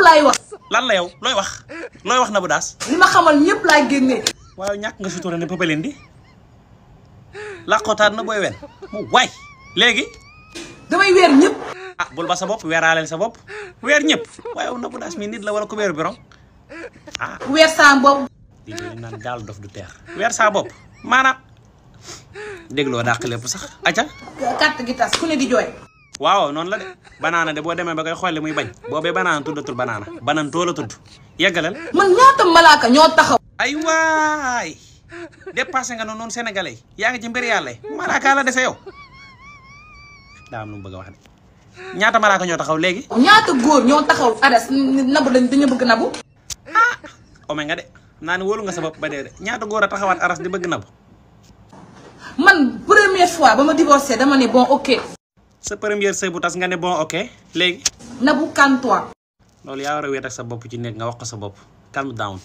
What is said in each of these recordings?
laay wax. lan la yow looy wax Nabou Dash. li ma xamal ñëpp laay génnee. waaw ñàkk nga sutura ne pëpëleen di laqotaat na booy wen mu waay léegi. damay weer ñëpp. ah bul ba sa bopp weeraaleel sa bopp weer ñëpp waaye Nabou Dash mi nit la wala ko weeru biron ah. weer saa bopp. di naan gaal dof du teer weer saa bopp maanaam dégloo dàq lépp sax acca. carte gi tas ku ne di jooy. waaw noonu la de banaana de boo demee ba koy xool muy bañ boobee banaana tuddatul banaana banantoo la tudd yeggaleel. man ñaata malaaka ñoo taxaw. ay waay dépassé nga noonu sénégalais yi yaa ngi ci mbir yàlla malaaka la dese yow daa am lu mu bëgg a wax de ñaata malaaka ñoo taxaw léegi. ñaata góor ñoo taxaw adas Nabou dañu bëgg Nabou. ah ome nga de naa ne wóolu nga sa bopp ba dee de ñaata góor a taxawaat aras di bëgg Nabou. man première fois ba ma divorcé dama ne bon ok. sa première sëy bu tas nga ne bon ok léegi. Nabou calme-toi. loolu yaa war a wéet ak sa bopp ci nekk nga wax ko sa bopp calme down.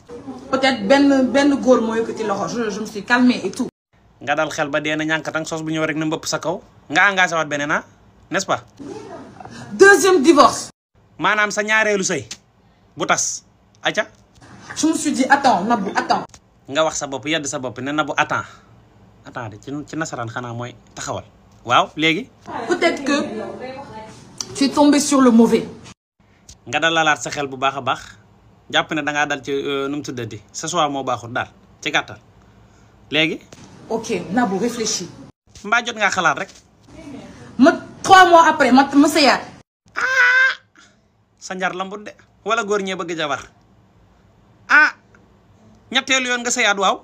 peut-être benn góor moo yëkkati loxo je me suis calmée et tout. nga dal xel ba dee na ñànkatang sos bu ñëw rek na mbëpp sa kaw nga engagé waat beneen ah n'est-ce pas. deuxième divorce. maanaam sa ñaareelu sëy bu tas acca. je me suis dit attends Nabou attends. nga wax sa bopp yedd sa bopp ne Nabou attends de ci nasaraan xanaa mooy taxawal waaw léegi. peut-être que tu es tombé sur le mauvais. nga dal lalaat sa xel bu baax a baax jàpp ne dangaa dal ci nu mu tuddati sa choix moo baaxul daal ci gàttal léegi. ok Nabou réfléchis. mbaa jot ngaa xalaat rek. 3 mois après ma sëyaat. sa njar lambut de wala góor ñee bëgg jabar ñetteelu yoon nga sëyaat waaw.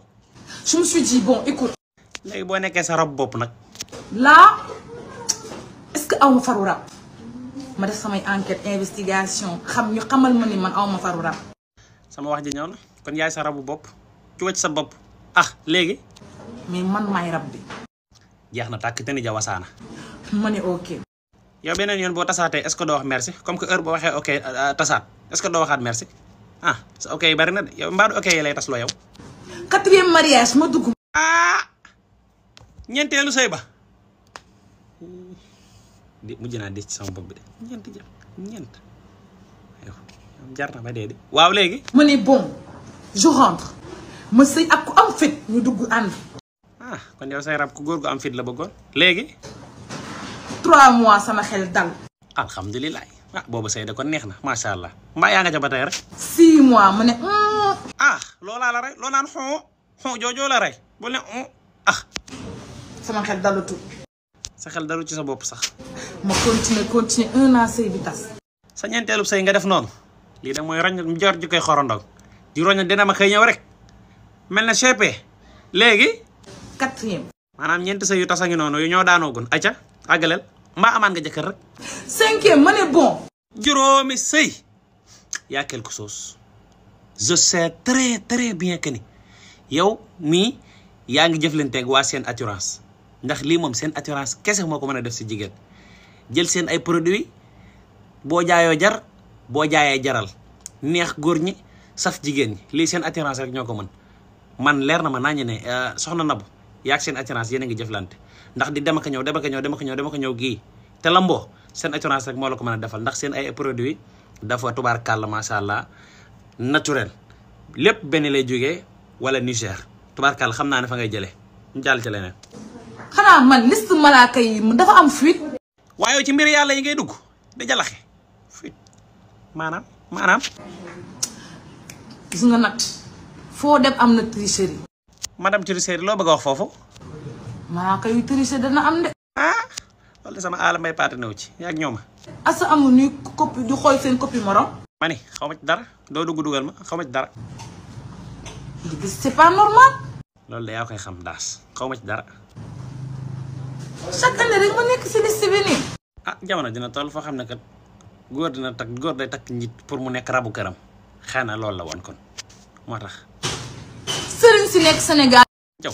je me suis dit bon écoute. léegi boo nekkee sa rob bopp nag. là est-ce que aw ma faru rab ma def samay enquête investigation xam ñu xamal ma ni man aw ma faru rab. sama wax ji ñëw na kon yaay sa rabu bopp ci wacc sa bopp léegi. mais man maay rab bi. jeex na tàkk te ni ja wasaana. ma ne ok. yow beneen yoon boo tasaatee est-ce que doo wax merci comme que heure boo waxee ok tasaat est-ce que doo waxaat merci sa ok yi bari na de yow mbaa du ok yi lay tas loo yow. 4e mariage ma dugg. ñeenteelu sëy ba di mujj naa des ci sama bopp bi de ñeent yow jar na ba dee di waaw léegi. ma ne bon je rentre ma sëy ak ku am fit ñu dugg ànd. kon yow say rab ku góor gu am fit la bëggoon léegi. 3 mois sama xel dal. alhamdulilah boobu sëy de kon neex na macha allah mbaa yaa nga ca ba tey rek. 6 mois mu ne. loolaa la rey loo naan xon joojoo la rey bu ne sama xel dalutul. sa xel dalu ci sa bopp sax. ma continuer 1 an sëy bi tas. sa ñeenteelu sëy nga def noonu lii de mooy roñ jor ji koy xorondong di roñ dina ma koy ñëw rek mel na CP léegi. 4e. maanaam ñeenti sëy yu tas a ngi noonu yu ñoo daanoogun acca àggaleel mbaa amaan nga jëkkër rek. 5e ma ne bon. juróomi sëy yaa quelque chose je sais très très bien que ni yow mii yaa ngi jëflanteeg waa seen assurance ndax lii moom seen assurance kese moo ko mën a def si jigéen jël seen ay produits boo jaayoo jar boo jaayee jaral neex góor ñi saf jigéen ñi lii seen assurance rek ñoo ko mën man leer na ma naa ñu ne soxna Nabou yaa ak seen assurance yéen a ngi jëflante ndax di dem ak ñëw gii te lamboo seen assurance rek moo la ko mën a defal ndax seen ay produits dafa tubaarkàlla macha allah naturel lépp benn lay jógee wala Niger tubaarkàlla xam naa ne fa ngay jëlee ñu jàll ci leneen. xanaa man liste malaaka yi dafa am fuite. waaye ci mbir yàlla yi ngay dugg di jalaxe fuite maanaam. gis nga nag foo dem am na tricherie. madame tricherie loo bëgg a wax foofu. malaaka yu tricher dana am de. loolu sama aala mbay paate new ci yaa ak ñooma. asa amul ñuy copie du xool seen copie morom. ma ni xaw ma ci dara doo dugg dugal ma xaw ma ci dara. c'est pas normal. loolu de yaa koy xam daas xaw ma ci dara. chaque année rek ma nekk si liste bi nii. jamono dina toll foo xam ne kat góor day takk nit pour mu nekk rabu këram xëy na loolu la woon kon moo tax. sëriñ si nekk Sénégal. jaw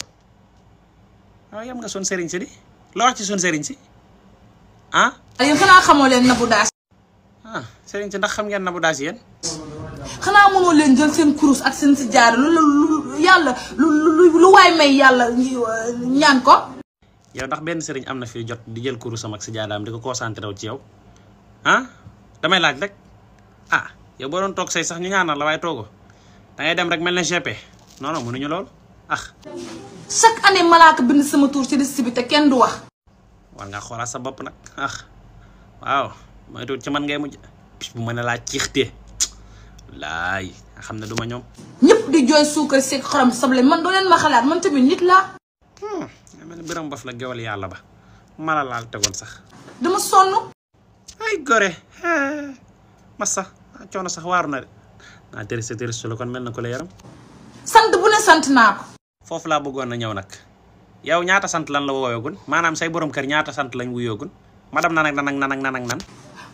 yam nga son sëriñ si di loo wax ci son sëriñ si yéen xanaa xamoo leen Nabou Dash. sëriñ si ndax xam ngeen Nabou Dash yéen. xanaa mënoo leen jël seen kurus ak seen si jaar yàlla lu waay may yàlla ñaan ko. yow ndax benn sëriñ am na fi jot di jël kurusam ak si jaadaam di ko concentré wu ci yow damay laaj rek yow boo doon toog say sax ñu ñaanal la waaye toogo da ngay dem rek mel ne GP non non mënuñu loolu chaque année malaaka bind sama tour ci liste bi te kenn du wax. war nga xoolaat sa bopp nag waaw mooy tuut ci man ngay mujj bis bu mën a laa ciixtee laay nga xam ne du ma ñoom. ñëpp di jooy suukar seeg xorom sable man doo leen ma xalaat man tamit nit laa. nga mel ne biram baf la gewal yàlla ba mala laal tegoon sax. dama sonn. ay gore massa coono sax waaru na de naa tërës la kon mel na ko la yaram. sant bu ne sant naa ko. foofu laa bëggoon na ñëw nag yow ñaata sant lan la wooyogun maanaam say borom kër ñaata sant lañ wuyoogun madame nan.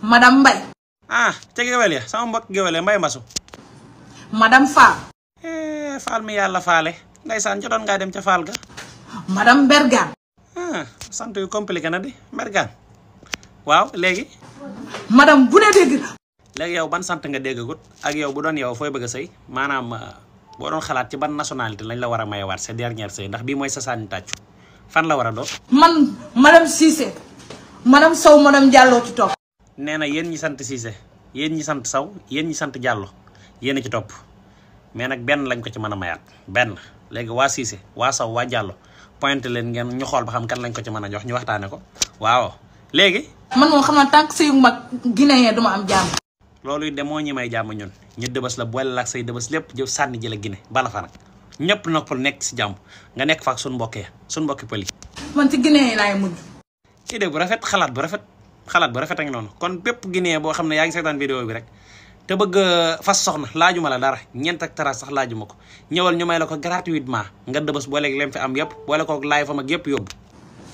madame Mbaye. ca géwél ya sama mbokk géwél ya Mbaye Mbasu. madame Fall. Fall mi yàlla faale ndeysaan jotoon ngaa dem ca Fall ga. madame Bergane. sant yu compliqué na di Bergane waaw léegi. madame bu ne dégg. léegi yow ban sant nga déggagut ak yow bu doon yow fooy bëgg a sëy maanaam boo doon xalaat ci ban nationalité lañ la war a mayewaat sa dernière sëy ndax bii mooy sa sànni tàccu fan la war a doon. man madame Cissé madame Sow madame Diallo ci topp. nee na yéen ñi sant Cissé yéen ñi sant Sow yéen ñi sant Diallo yéen a ci topp mais nag benn lañ ko ci mën a mayaat benn léegi waa Cissé waa Sow waa Diallo pointé leen ngeen ñu xool ba xam kan lañ ko ci mën a jox ñu waxtaane ko waaw léegi. man moom xam naa tant que sëyu mag Guinéen duma am jàmm. loolu de moo ñi may jàmm ñun ñu dëbës la boole la ak say dëbës lépp jëf sànni jële Guinée bala fa nag ñëpp noppal nekk si jàmm nga nekk fa ak suñu mbokki pël yi. man ci Guinée laay mujj. idée bu rafet xalaat bu rafet a ngi noonu kon bépp Guinée boo xam ne yaa ngi seetaan vidéo bi rek te bëgg fas soxna laajuma la dara ñeent ak tara sax laajuma ko ñëwal ñu may la ko gratuitement nga dëbës booleeg lem fi am yëpp boole ko laay fam ak yëpp yóbbu.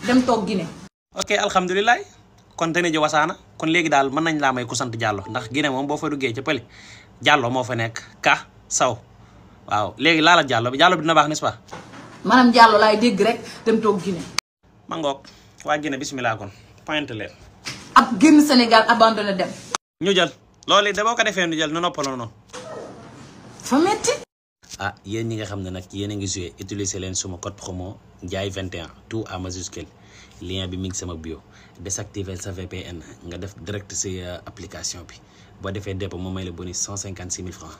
dem toog Guinée. ok alhamdulilah. kon te ne ji wasaana kon léegi daal mën nañ laa may ku sant Diallo ndax Guinée moom boo fa duggee ca pëli Diallo moo fa nekk Ka Saw waaw léegi laala Diallo bi dina baax n'est-ce pas. maanaam Diallo laay dégg rek dem toog Guinée. ma ngoog waa Guinée bismillah kon pointe leen. ab génn Sénégal abandonné dem. ñu jël loolu de boo ko defee ñu jël nu noppaloo noonu. fa metti. yéen ñi nga xam ne nag yéen a ngi joué utiliser leen suma code promo Ndiaye 21 tout à majuscule. lien bi mi ngi sama bio désactiver sa VPN nga def direct ci application bi boo defee dépôt mu may la bonus 156 000 francs